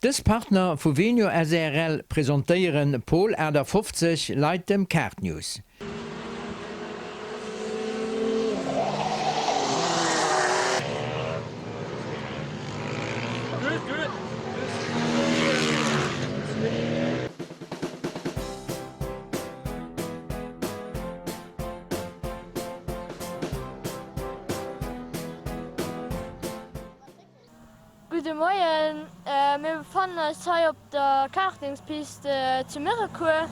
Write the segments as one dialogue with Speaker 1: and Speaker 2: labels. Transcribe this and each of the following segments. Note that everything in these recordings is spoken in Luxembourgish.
Speaker 1: Dës Partner vu Venio srl presentéieren Pol 58 Leit dem Kaartnews.
Speaker 2: Gudde Moien, mir befannen eis hei op der Kartingspiste zu Mirecourt.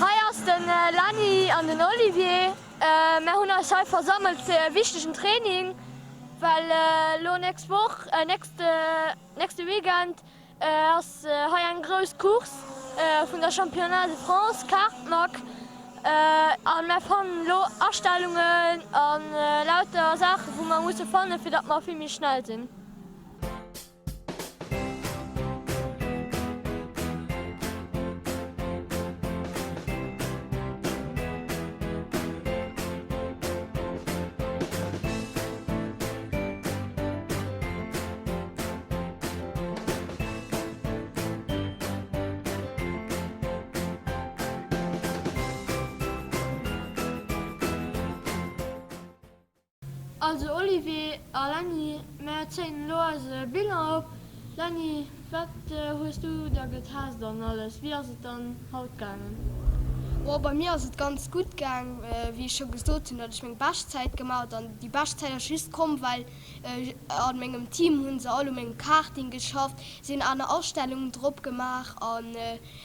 Speaker 2: Hei ass de Lenny an den Olivier. Mär hunn eis hei versammelt fir e wichtegen Training, well elo nächst Woch, nächste Weekend ass hei eng grouss Course vun der Championnat de France Kartmack a mär fannen elo Astellungen a lauter Saachen wou mer musse fannen fir datt mer vill méi schnell sinn. Also Olivier a Lenny, mär zéien elo eise Bilan op. Lenny, wat hues du da getest an alles? Wéi ass et dann haut gaangen?
Speaker 3: Bon, bei mir ass et ganz gutt gaang. Wéi ech scho gesot hunn, hat ech meng Beschtzäit gemaach an déi Beschtzäit ass just komm, well An mengem Team hunn se all u mengem Karting geschafft, si hunn aner Astellungen drop gemaach an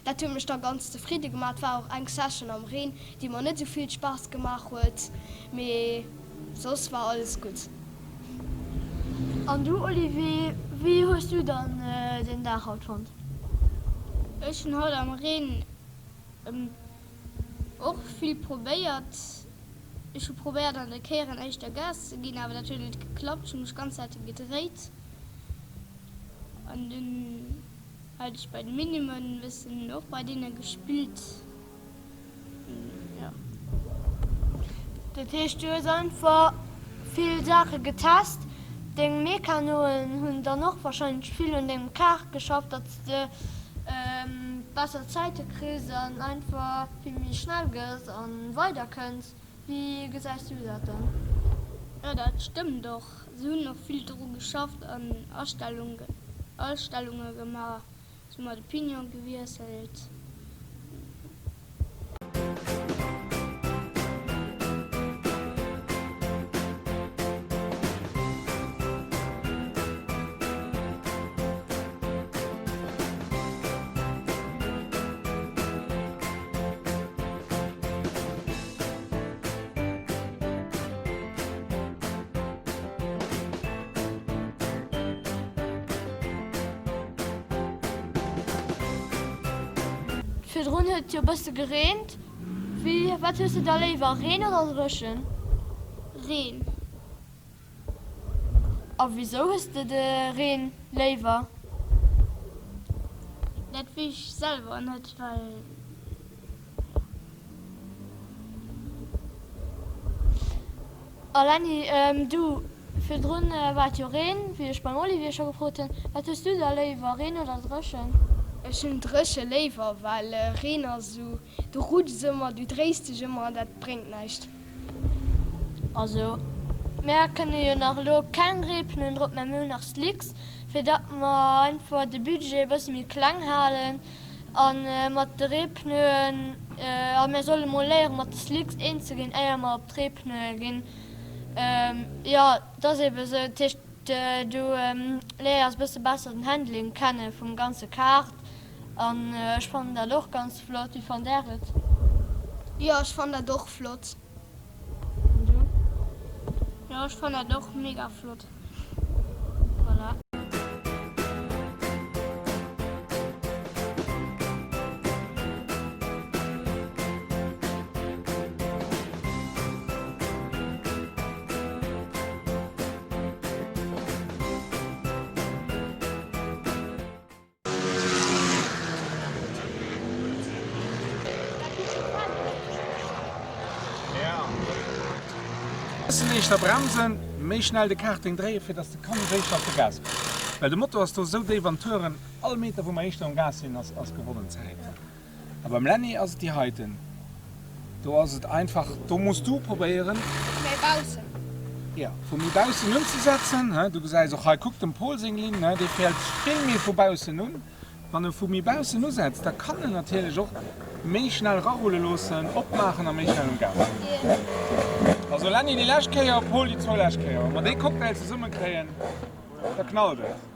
Speaker 3: dat huet mech da ganz zefridde gemaach. Et war och eng Session am Reen, déi mer net esou vill Spaass gemaach huet, mee soss war alles gutt.
Speaker 2: An du Olivier, wéi hues du dann den Dag haut fonnt?
Speaker 4: Ech hunn haut am Reen och vill probéiert. Ech hu probéiert an de Kéieren éischter Gas ze ginn, awer dat huet net geklappt. Ech hu mech ganz Zäite gedréit an dunn hat ech bei de Minimmen e bëssen och bei deene gespillt. Jo.
Speaker 2: Dat heescht du hues einfach vill Saache getest. Deng Mekanoen hunn dann och warscheinlech vill un dengem Kart geschafft, datt s de besser Zäite kriss an einfach vill méi schnell gëss an weider kënns. Wéi gesäis du dat dann?
Speaker 4: Jo dat stëmmt och. Se hunn och vill dru geschafft an Astellunge gemaach, se hu mer de Pignon gewiesselt.
Speaker 2: Virdrun huet et jo bësse gereent. Wéi, wat hues de da léiwer, Reen oder dréchen?
Speaker 4: Reen.
Speaker 2: A wisou hues de de Reen léiwer?
Speaker 4: Dat weess ech selwer net, well.
Speaker 2: A Lenny, du, virdrun war et jo Reen, wéi ech beim Olivier scho gefrot hunn. Wat hues du da léiwer, Reen oder dréchen?
Speaker 3: Ech hunn dréche léiwer, well Reen ass esou, du rutschs ëmmer, du dréis dech ëmmer an dat bréngt näischt.
Speaker 2: Also mär kënne jo nach elo keng Reepneuen drop, mä mir hunn nach Slicks, fir datt mer einfach de Budget e bësse méi kleng halen a mat de Reepneuen, a mir solle mol léiere mat de Slicks eens ze ginn, éier mer op d'Reepneue ginn. Jo, et ass eebe esou, dat heescht du léiers e bësse besser den Handling kenne vum ganze Kart an ech fannen dat och ganz flott. Wéi fannt Är et?
Speaker 3: Jo, ech fannen dat och flott.
Speaker 2: An du?
Speaker 4: Jo, ech fannen dat och mega flott.
Speaker 2: Voilà.
Speaker 5: Bëssen éischter bremsen, méi schnell de Karting dréien, fir dass de Camion éischter op de Gas kënnt. Well de Motor ass do esou déif an d'Touren, all Meter wou mer éischter um Gas sinn ass gewonnen Zäit. A beim Lenny ass et déi heiten, do ass et einfach, do muss du probéieren.
Speaker 3: Vu méi baussen.
Speaker 5: Jo, vu méi baussen unzesetzen. Du gesäis och hei, kuck dem Paul seng Linn, dee fält vill méi vu baussen un. Wann e vu méi baussen usetzt, da kann en natierlech och méi schnell rarulle loossen, opmaachen a méi schnell um Gas sinn. Also Lenny déi lescht Kéier, Paul déi zwou lescht Kéier. Wa mer dee Cocktail zesumme kréien, da knallt et.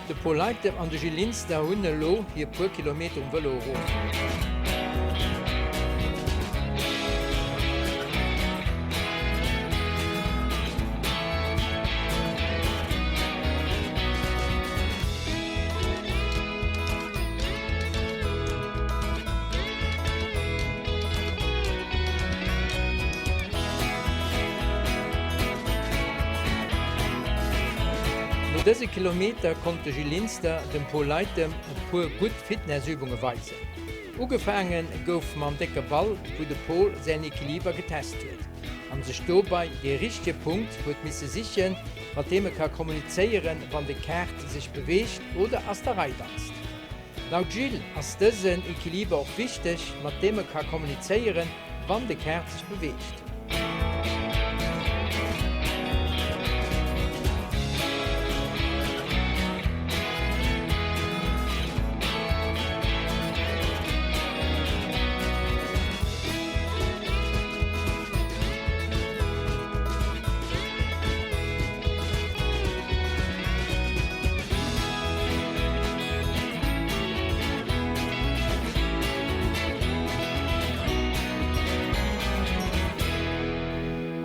Speaker 1: De Paul Leiter an de Gilles Linster hunn elo hir puer Kilometer um Vëlo erof. No dëse Kilometer konnt de Gilles Linster dem Paul Leytem e puer gutt Fitnessübunge weisen. Ugefaange gouf mam décke Ball, wou de Paul säin Equiliber getest huet an sech dobei dee richtege Punkt huet misse sichen, mat deem e ka kommunizéieren, wann de Kaart sech beweegt oder ass der Rei danzt. Laut Gilles ass dësen Equiliber och wichteg, mat deem e ka kommunizéieren, wann de Kaart sech beweegt.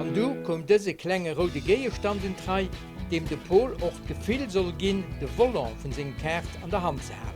Speaker 1: An du koum dëse klenge roude Géigestand un d'Rei, deem de Paul och d'Gefill soll ginn, de Volant vun sengem Kaart an der Hand ze halen.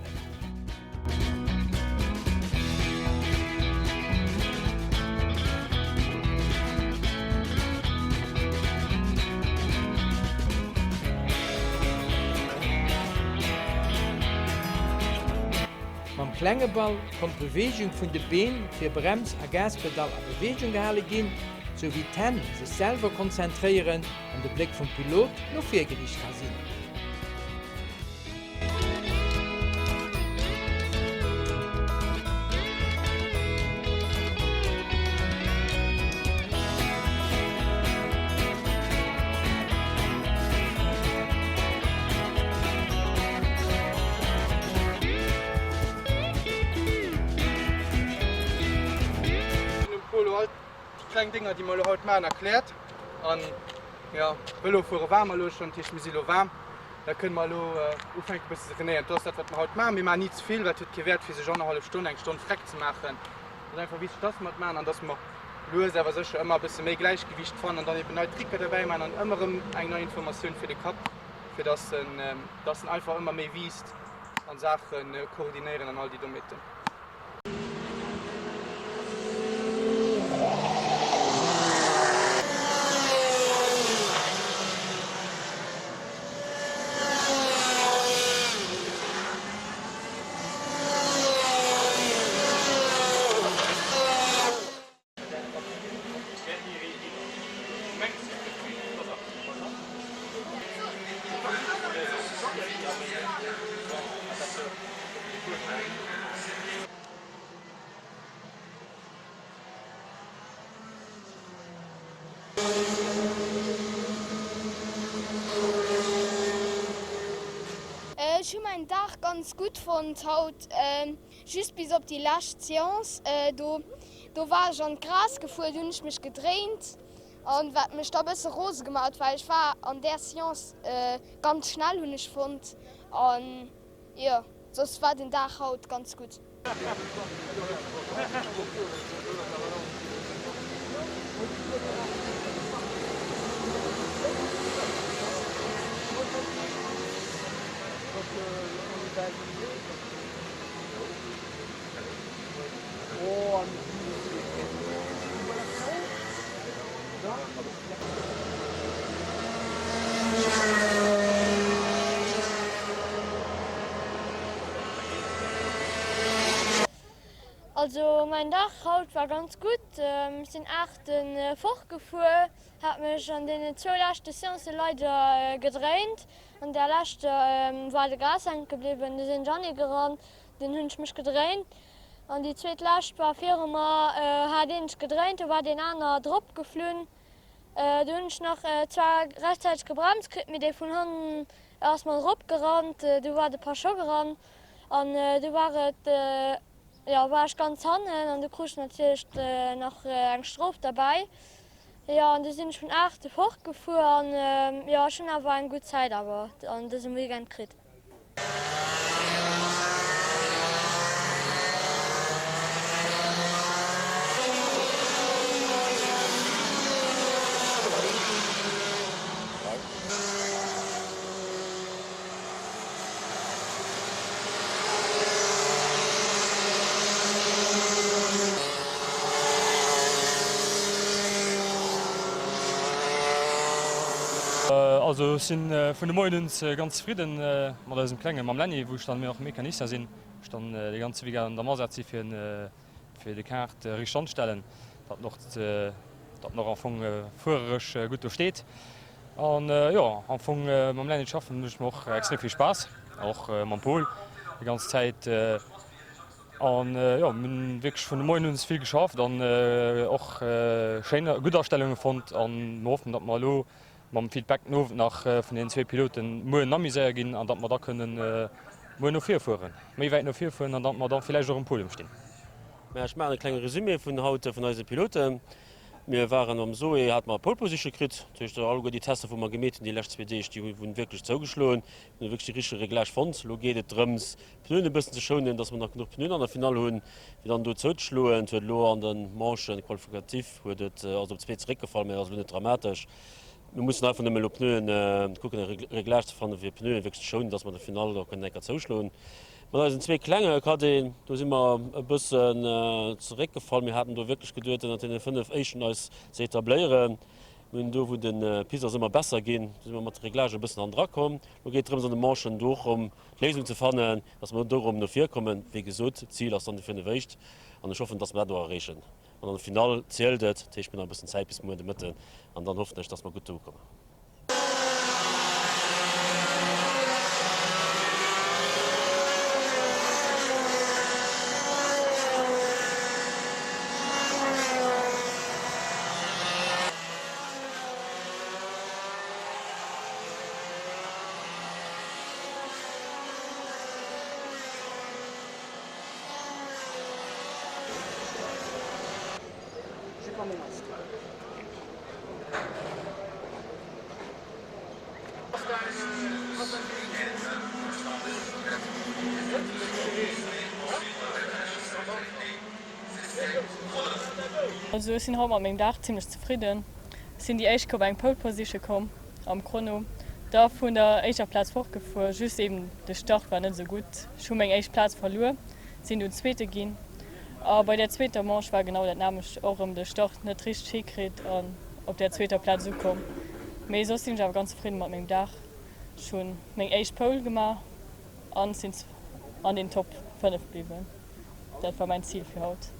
Speaker 1: Mam klenge. klenge Ball konnt d'Beweegung vun de Been fir Brems a Gaspedall a Beweegung gehale ginn, sou wéi d'Hänn sech selwer konzentréieren an de Bléck vum Pilot no vir geriicht ka sinn.
Speaker 6: Kleng Dénger, déi mer elo haut maachen, erkläert. An jo, Vëlo fuere war mer elo schonn, dat heescht mir si elo waarm. Da kënne mer elo ufänken e bësse ze trainéieren. Dat ass dat, wat mer haut maachen. Mir maachen ni ze vill, well et huet kee Wäert fir sech annerhallef Stonn, eng Stonn freck ze maachen. Et ass einfach wichteg, dass mer et maachen an dass mer lues awer sécher ëmmer e bësse méi Gläichgewiicht fannen an dann eben nei Tricker derbäi maachen an ëmmer erëm eng nei Informatioun fir de Kapp, fir dass en, dass en einfach ëmmer méi wiisst a Saache koordinéieren an all déi Dommheeten.
Speaker 3: Ech hu mäin Dag ganz gutt fonnt haut, just bis op déi lescht Seance. Do do war ech an d'Gras gefuer, du hunn ech mech gedréint an wat mech da bësse rose gemaach huet, well ech war an där Seance ganz schnell hunn ech fonnt an jo soss war den Dag haut ganz gutt.
Speaker 2: Also mäin Dag haut war ganz gutt. Ech sinn 8 fort gefuer, hat mech an deenen zwou leschte Seancë leider gedréint. An der leschter war de Gas hänke bliwwen, du sinn ech an ee gerannt, dunn hunn ech mech gedréint. An déi zweet lescht war viru mer, hat een sech gedréint, do war deen aner drop geflunn. Do hunn ech nach zwar rechtzäiteg gebremst kritt, mee dee vun hannen ass mer erop gerannt. Du war de Pachot gerannt an du war et, jo, war ech ganz hannen an du krut ech natierlech nach eng Strof derbäi. Jo, an du sinn ech vun 8 fortgefuer an jo, ech hunn awer eng gutt Zäit awer an dësem Weekend kritt.
Speaker 7: Also ech sinn vun de Moien un ganz zefridden mat eisem Klengen, mam Lenny, wou ech dann och Mecanicien sinn. Ech dann de ganze Weekend am Asaz si fir fir de Kart riicht anzestellen, datt en och datt en och am Fong fuereresch gutt do steet. An jo, am Fong mam Lenny schaffen mécht mer och extrem vill Spaass, och mam Pol déi ganz Zäit. An jo, mir hunn wierklech vun de Moien un vill geschafft an och schéin gutt Astellunge fonnt an mir hoffen, datt mer elo mam Feedback den Owend nach vun deenen zwee Piloten muer nach méi séier ginn an datt mer da kënnen muer no vir fueren, méi wäit no vir fueren an datt mer da villäicht och um Podium stinn.
Speaker 8: Mä ech maachen e klenge Resumé vun haut vun eise Piloten. Mir waren mam Zoé, hate mer Pole Position kritt. Dat heescht, alleguer déi Tester wou mer gemeet hunn déi lescht zwee Deeg, déi hunn wierklech zougeschloen. Mir hunn wierklech de richtege Reglage fonnt. Elo geet et drëms, d'Pneuen e bëssen ze schounen, datt mer nach genuch Pneuen an der Finall hunn, fir dann do zouzeschloen. Et huet elo an de Manchen qualificatif huet et, ass et op zwee zeréckgefall, mä dat ass elo net dramatesch. Mir mussen einfach nëmme elo Pneuen kucken, e Reglage ze fannen, fir d'Pneuen wierklech ze schounen, datt mer an der Finall och kënnen eng Kéier zouschloen. Mat eisen zwee klenge Cadeten, do si mer e bëssen zeréckgefall. Mir haten do wierklech geduet, ënnert deene 5 éischten eis ze etabléieren. Mir hunn do, wou de Piste ass ëmmer besser ginn, do si mer mat de Reglagen e bëssen hannendra komm. Lo geet et drëms an de Manchen do och erëm d'Léisung ze fannen, dass mer do erëm no vir kommen. Wéi gesot, d'Zil ass dann de Virnewéischt an ech hoffen, dass mer dat och erreechen. An an der Finall zielt et, dat heescht mir hunn nach e bëssen Zäit bis muer de Mëtten an dann hoffen ech, dass mer gutt do ukommen.
Speaker 9: Also ech sinn haut mat mengem Dag zimlech zefridden. Ech sinn déi éischt Kéier op eng Pole Position komm am Chrono, da vun der éischter Plaz fortgefuer, just eben de Start war net esou gutt. Ech hu meng éischt Plaz verluer, sinn dunn Zweete ginn. A bei der zweeter Manche war genau dat nämmlecht, och erëm de Start net richteg hikritt an op der zweeter Plaz ukomm. Mee soss sinn ech awer ganz zefridden mat mengem Dag. Ech hunn meng éischt Pole gemaach an sinn an den Top 5 bliwwen. Dat war mäin Zil fir haut.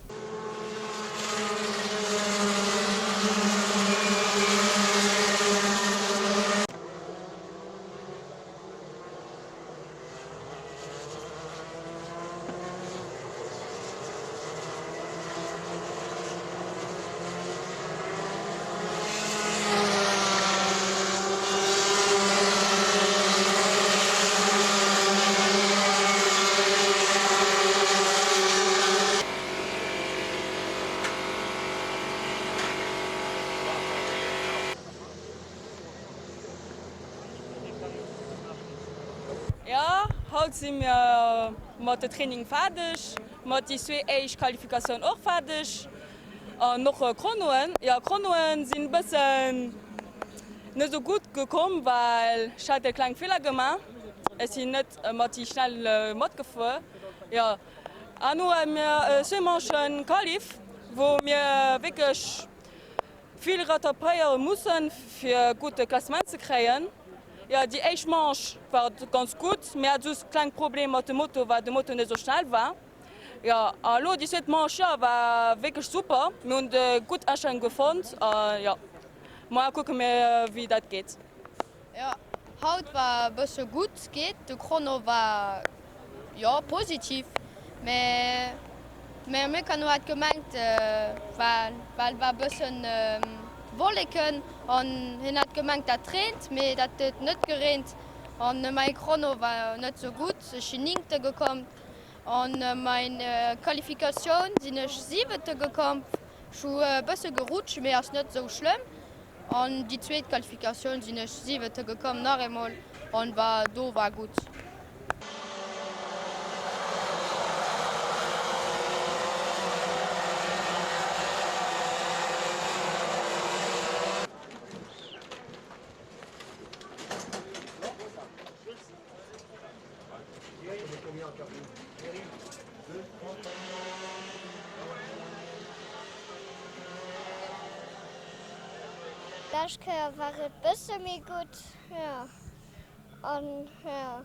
Speaker 10: Jo, haut si mir mat de Training faerdeg, mat déi zwee éischt Qualifikatioun och faerdeg an och Chronoen. Jo, Chronoen sinn e bëssen net esou gutt gekomm, well ech hat e kleng Feeler gemaach. Ech sinn net mat déi schnell matgefuer. Jo, an elo hu mir zwee Manchen Qualif, wou mir wierklech vill rattrapéiere mussen, fir e gudde Klassement ze kréien. Jo, déi éischt Manche war ganz gutt, mir hat just kleng Problemer mat dem Moto, well de Moto net esou schnell war. Jo, a elo déi zweet Manche, jo, war wierklech super. Mir hunn de gutt Astellung gefonnt a jo, mar kucke mir wéi dat geet.
Speaker 2: Jo, haut war e bësse gutt geet. De Chrono war jo positiv, mä mä Meccano hat gemengt well well war bëssen Wolleken an hien hat gemengt dat reent, mee dat huet net gereent an mäi Chrono war net sou gutt, ech sinn Néngte gekomm an mäin Qualifikatioun sinn ech Siwente gekomm, ech hu e bësse gerutscht, mee ass net sou schlëmm. An déi zweet Qualifikatioun sinn ech siwente gekomm nach eemol an war do war gutt.
Speaker 11: Lescht Kéier war et bësse méi gutt, jo an jo.